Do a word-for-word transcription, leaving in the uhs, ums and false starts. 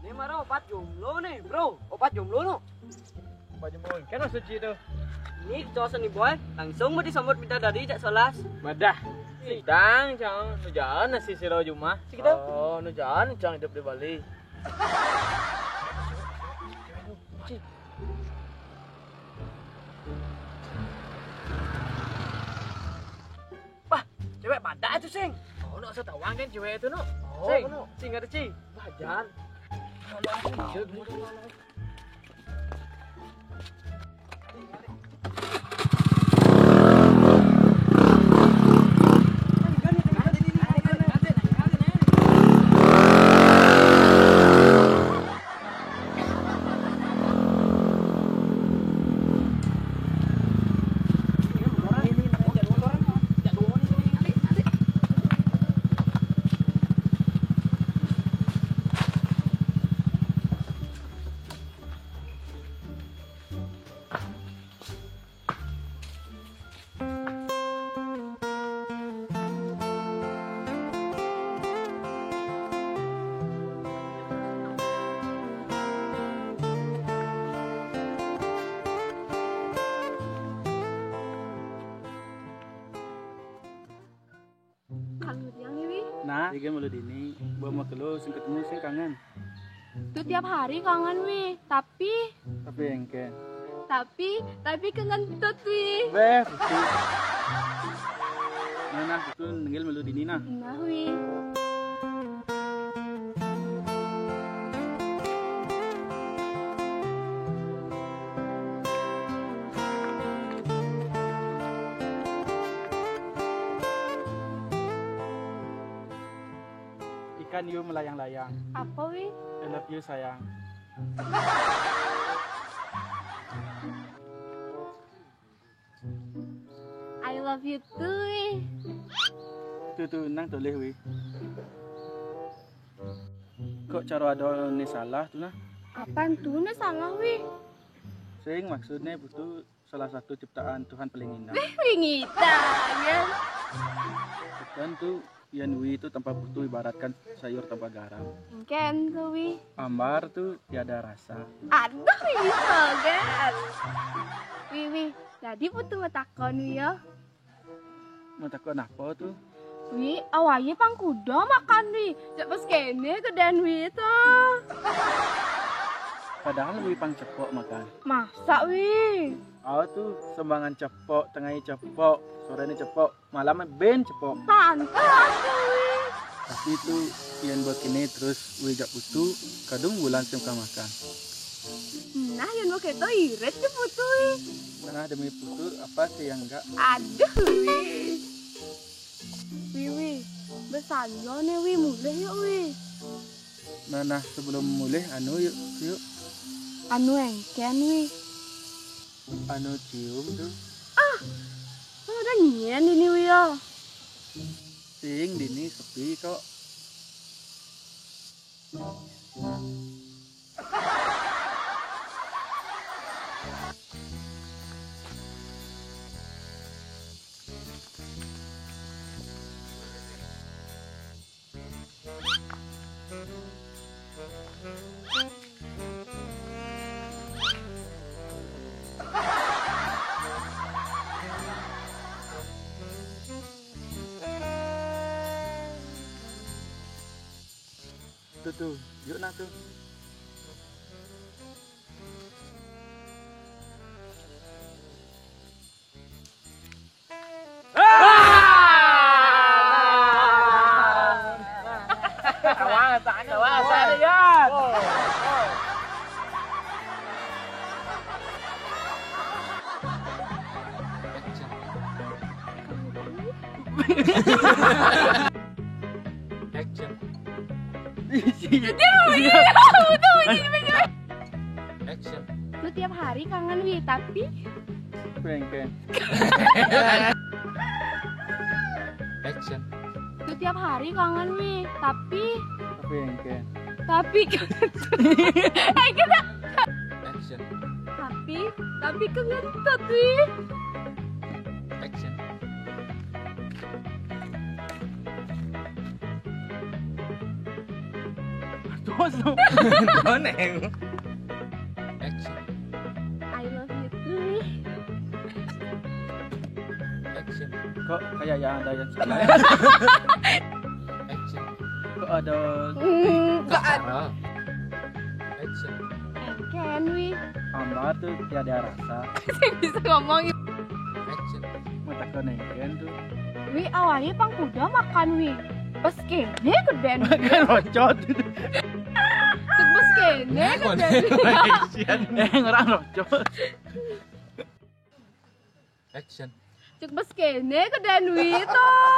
Né mara opat jomblo né, Bro. Opat jomblo no. Opat jomblo. Kan maksud ci to? Né cowok seni boy, langsung mau disambut bidadari jak solas. Madah. Sidang, cang. Nu jaan nasi sira jumah. Sik to. Oh, nu jaan, cang, hidup di Bali. Wah, cewek pada itu, Sing. Oh, nak usah tawang kan cewek itu, no. Oh, Sing, no. Sing ada, Ci. Wah, jangan. Kalau aku, Kangen tiang nih, Wi. Nah, iki malu dini, bawa mau kelo sing ketemu sing kangen. Tuh tiap hari kangen, Wi. Tapi tapi engke. Tapi, tapi kangen tut, Wi. Weh, betul. Nah, nah, itu nenggil malu dini nah. Nah, Wi. Ikan hiu melayang-layang. Apa, Wi? I love you sayang. I love you too, Wi. Tuh, tuh, nang tulis, Wi. Kok cara ada ni salah tuh nah? Apaan tuh ni salah, Wi? Sing maksudnya butuh salah satu ciptaan Tuhan paling indah. Wih, wingita, kan? Kan tuh, yang Wi itu tanpa butuh ibaratkan sayur tanpa garam. Engken tuh, Wi. Ambar tuh tiada rasa. Aduh, Wi, kan? Wi, Wi, jadi butuh takon, Wi, ya? Mau takon apa tuh? Wi, awalnya pang kuda makan, Wi. Jak pas kene ke den, Wi, tuh. Padahal Wi pang cepok makan. Masa, Wi? Oh tuh, sembangan cepok, tengahnya cepok, sorenya cepok, malamnya ben cepok. Pantas tuh, Wi. Tapi tuh, yang buat kene terus Wi jak butuh, kadung bulan sing ka makan. Nah, yang mau keto irit ke putu, Wi. Nah, demi putu, apa sih yang enggak? Aduh, Wi. Wi, Wi. Besanjo nih, Wi. Mulih yuk, Wi. Nah, nah, sebelum mulih, anu yuk, yuk. Anu engken, Wi. Anu cium tuh. Ah, kok ada nyian ini, Wi, ya? Sing, dini sepi kok. Tuh, tuh, yuk nah tuh. Kawasan, kawasan, ya. Action. Action. Iya, iya, betul, betul, betul. Action. Lu tiap hari kangen, Wi, tapi Bengke. Action. Lu tiap hari kangen, Wi, tapi Bengke. Tapi eh, kita Action. Tapi, tapi kangen tadi. Action. Aduh, Koneng. Action. I love you too. Action. Kok kayak yang ada yang salah? Action. Kok ada Hmm, gak ada. Sarah. Action. Engken wi. Amar tuh tiada rasa. Bisa ngomong. Action. Mata koneng kan tuh. Wi, awalnya pang kuda makan wi. Pas kene gedén. Kan loncot. Cek pas kene gedén. Eh, orang loncot. Action. Cek pas kene gedén wi tuh.